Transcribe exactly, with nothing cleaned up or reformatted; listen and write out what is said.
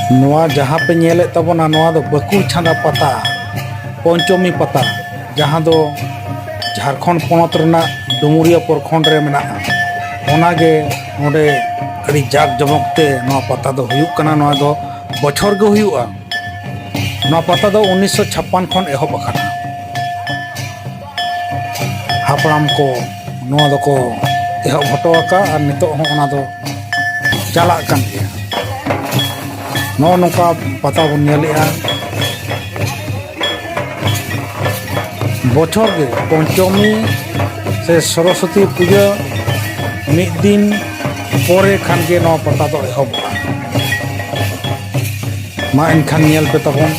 ᱱᱚᱣᱟ ᱡᱟᱦᱟᱸ ᱯᱮ ᱧᱮᱞᱮᱫ ᱛᱟᱵᱚᱱᱟ, ᱱᱚᱣᱟ ᱫᱚ ᱵᱟᱹᱠᱩᱲ ᱪᱷᱟᱸᱫᱟ ᱯᱟᱛᱟ, ᱯᱚᱧᱪᱚᱢᱤ ᱯᱟᱛᱟ, ᱡᱟᱦᱟᱸ ᱫᱚ ᱡᱷᱟᱲᱠᱷᱚᱸᱰ ᱯᱚᱱᱚᱛ ᱨᱮᱱᱟᱜ ᱰᱩᱢᱩᱨᱤᱭᱟᱹ ᱯᱨᱚᱠᱷᱚᱸᱰ ᱨᱮ ᱢᱮᱱᱟᱜᱼᱟ᱾ ᱚᱱᱟᱜᱮ ᱱᱚᱰᱮ ᱟᱹᱰᱤ ᱡᱟᱠ ᱡᱚᱢᱚᱠ ᱛᱮ ᱱᱚᱣᱟ ᱯᱟᱛᱟ ᱫᱚ ᱦᱩᱭᱩᱜ ᱠᱟᱱᱟ᱾ ᱱᱚᱣᱟ ᱫᱚ ᱵᱚᱪᱷᱚᱨ ᱜᱮ ᱦᱩᱭᱩᱜᱼᱟ᱾ ᱱᱚᱣᱟ ᱯᱟᱛᱟ ᱫᱚ ᱩᱱᱤᱥᱥᱚ ᱪᱷᱟᱯᱯᱟᱱ ᱠᱷᱚᱱ ᱮᱦᱚᱵ ᱟᱠᱟᱱᱟ᱾ ᱦᱟᱯᱲᱟᱢ ᱠᱚ ᱱᱚᱣᱟ ᱫᱚᱠᱚ ᱮᱦᱚᱵ ᱦᱚᱴᱚ ᱟᱠᱟᱫ ᱟᱨ ᱱᱤᱛᱚᱜ ᱦᱚᱸ ᱚᱱᱟ ᱫᱚ ᱪᱟᱞᱟᱜ ᱠᱟᱱ ᱜᱮᱭᱟ᱾ ᱱᱚᱜᱼᱚ ᱱᱚᱝᱠᱟ ᱯᱟᱛᱟ ᱵᱚᱱ ᱧᱮᱞᱮᱜᱼᱟ᱾ ᱵᱚᱪᱷᱚᱨ ᱜᱮ ᱯᱚᱧᱪᱚᱢᱤ ᱥᱮ ᱥᱚᱨᱚᱥᱚᱛᱤ ᱯᱩᱡᱟᱹ ᱢᱤᱫ ᱫᱤᱱ ᱯᱚᱨᱮ ᱠᱷᱟᱱ ᱜᱮ ᱱᱚᱣᱟ ᱯᱟᱛᱟ ᱫᱚ ᱮᱦᱚᱵᱚᱜᱼᱟ᱾ ᱢᱟ ᱮᱱᱠᱷᱟᱱ ᱧᱮᱞ ᱯᱮ ᱛᱟᱵᱚᱱ᱾